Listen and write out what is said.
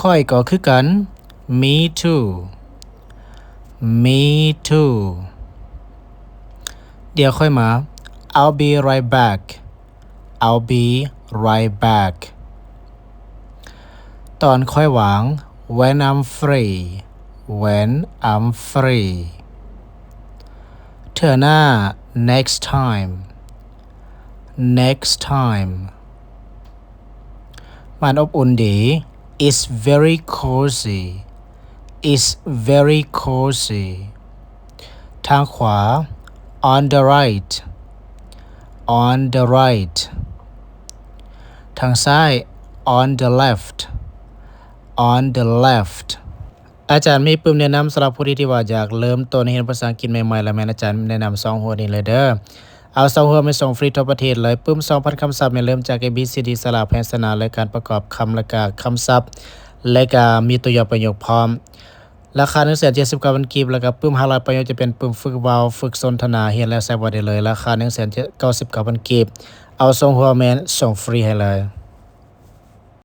ຂ້ອຍກໍຄືກັນ. Me too. Me too. ດຽວຄ່ອຍມາ. I'll be right back. I'll be right back. ຕອນຂ້ອຍວ່າງ. When I'm free. When I'm free. ເທື່ອໜ້າ. Next time. Next time. ມັນອົບອຸ່ນດີ. It's very cozy. It's very cozy. ທາງຂວາ. On the right. On the right. ທາງຊ້າຍ. On the left. On the left. ອາຈານມີປຶ້ມແນະນຳສຳລັບຜູ້ທີ່ ທີ່ວ່າຢາກເລີ່ມຕົ້ນຮຽນພາສາອັງກິດໃໝ່ໆ ລະແມ່ນອາຈານແນະນຳສອງຫົວນີ້ເລີຍເດີ. ເອົາສອງຫົວແມ່ນສົ່ງຟຣີທົ່ວປະເທດເລີຍ. ປຶ້ມສອງພັນຄຳສັບແມ່ນເລີ່ມຈາກ A B C D ສະຫຼະ ພະຍັນຊະນະ ແລະ ການປະກອບຄຳ ແລະກະຄຳສັບ ແລະກະມີຕົວຢ່ອງປະໂຫຍກພ້ອມ. ລາຄາໜຶ່ງແສນເຈັດສິບເກົ້າພັນກີບ ແລະກະປຶ້ມຫ້າຮ້ອຍປະໂຫຍກ ຈະເປັນປຶ້ມຝຶກເວົ້າ, ຝຶກສົນທະນາ, ຮຽນແລ້ວໃຊ້ເວົ້າໄດ້ເລີຍ. ລາຄາໜຶ່ງແສນເກົ້າສິບເກົ້າພັນກີບ. ເອົາສອງຫົວແມ່ນສົ່ງຟຣີໃຫ້ເລີຍ.